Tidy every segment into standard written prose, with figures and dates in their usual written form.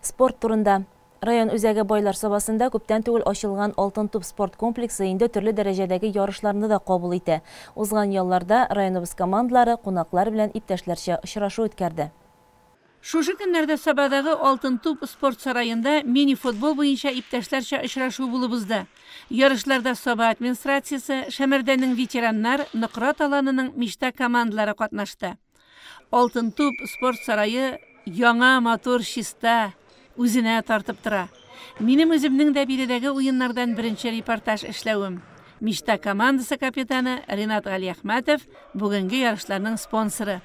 Спорт турында. Район үзәге Байлар Сабасында күптән түгел ачылган Алтын туп спорт комплексы инде төрле дәрәҗәдәге ярышларны да кабул итә. Узган ялларда районыбыз командалары кунаклар белән иптәшләрчә очрашу үткәрде. Шушы көннәрдә Сабадагы Алтын туп спорт сараенда мини-футбол буенча иптәшләрчә очрашу булып узды. Ярышларда Саба администрациясе, Шәмәрдәннең ветераннар, Нократ Аланының Мечта командалары катнашты. Алтын туп спорт сарае яңа, матур, чиста, үзенә тартып тора. Минем үземнең дә биредәге уеннардан беренче репортаж эшләвем. Мечта командасы капитаны Ринат Галиәхмәтов бүгенге ярышларның спонсоры.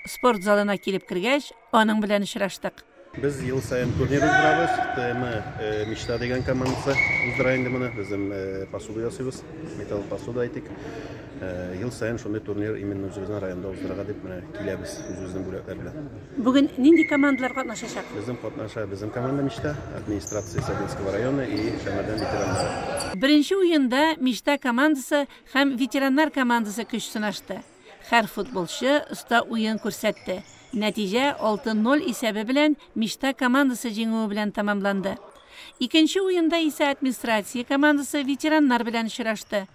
Спорт залына килеп кергәч, аның белән очраштык. Без ел саен турнир уздырабыз. ТМ Мечта дигән командасы уздыра инде моны. Без посуда ясыйбыз, металл посуда әйтик. Ел саен шундый турнир именно үзебезнең районда уздырырга дип менә киләбез үзебезнең бүләкләр белән. Бүген нинди командалар катнашачак? Безнең катнаша безнең команда Мечта, администрация Сабинского района и Шәмәрдән ветераннары. Беренче уенда Мечта командасы һәм ветераннар командасы көч сынашты. Һәр футболчы оста уен күрсәтте. Нәтиҗә 6-0 исәбе белән Мечта командасы җиңүе белән тәмамланды. Икенче уенда исә администрация командасы ветераннар белән очрашты.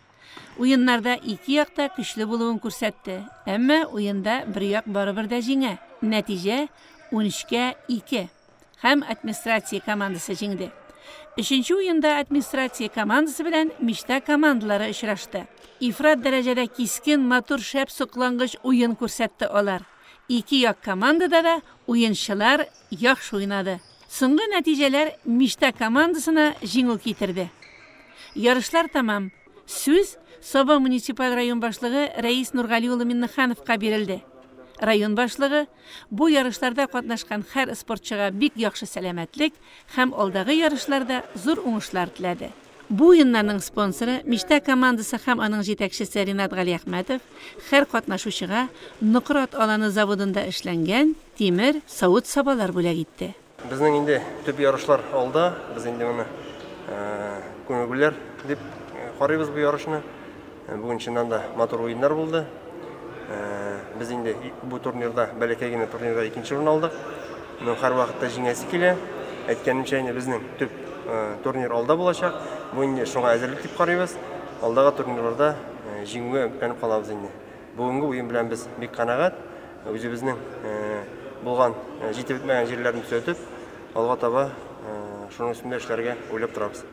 Уеннарда ике як та көчле булуын күрсәтте. Әмма уенда бер як барыбер дә җиңә. Нәтиҗә 13-кә 2. Һәм администрация командасы җиңде. Өченче уенда администрация командасы белән Мечта командалары очрашты. Ифрат дәрәҗәдә кискен, матур, шәп соклангыч уен күрсәтте алар. Ике як командада да уенчылар яхшы уйнады. Соңгы нәтиҗәләр Мечта командасына җиңү китерде. Ярышлар тәмам. Сүз Саба муниципаль район башлыгы Рәис Нургали улы Миннехановка бирелде. Район башлыгы бу ярышларда катнашкан һәр спортчыга бик яхшы сәламәтлек һәм алдагы ярышларда зур уңышлар теләде. Бу уеннарның спонсоры Мечта командасы һәм аның җитәкчесе Ринат Галиәхмәтов һәр катнашучыга Нократ Аланы заводында эшләнгән тимер савыт-сабалар бүләк итте. Безнең инде төп ярышлар алда, без инде моны күнегүләр дип карыйбыз бу ярышны. Бүген чыннан да матур уеннар булды. Без инде бу турнирда, бәләкәй генә турнирда икенче урын алдык. Моның һәр вакытта җиңәсе килә. Әйткәнемчә, инде безнең төп турнир алда булачак. Бу инде шуңа әзерлек дип карыйбыз. Алдагы турнирларда җиңүгә өметләнеп калабыз инде. Бүгенге уен белән без бик канәгать. Үзебезнең булган җитеп бетмәгән җирләрне төзәтеп, алга таба шуның өстендә эшләргә уйлап торабыз.